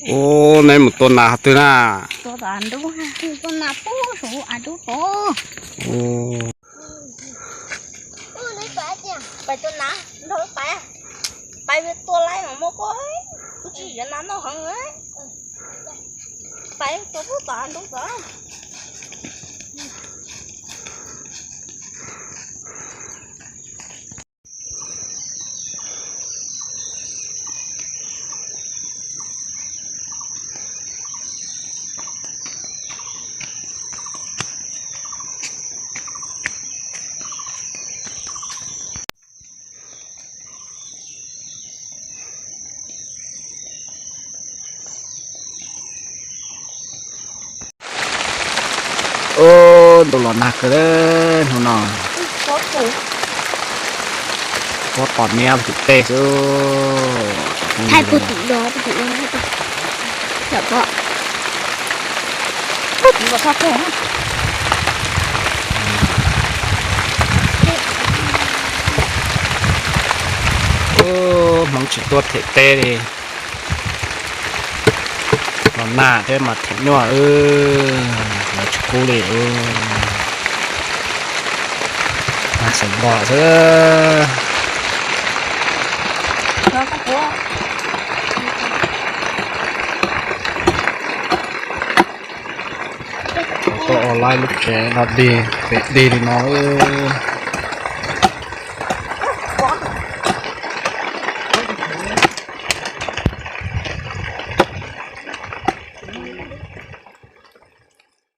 Ub, neb mus tua nas qhov twg na? Tua nas pub saum av dub. Pais tua nas nrog pais, pais tua lawm mas muaj koj, kuv tsis yuav nas noj heev. Pais tua pub tom av dub tom. Ub, ntuj los nag kawg hnub no. Pob tom niab tim tej xwb. Thaij puag tim no, puag tim no, yom pob. Puag tim no txhob kawg. Ub, Hmoob tsis tuaj them teb li. Los nag thiab mas them nyuaj, los tsis kub li. Nag xav npog xwb. Tuaj ua laib lub tsev no dig, pem dig li no.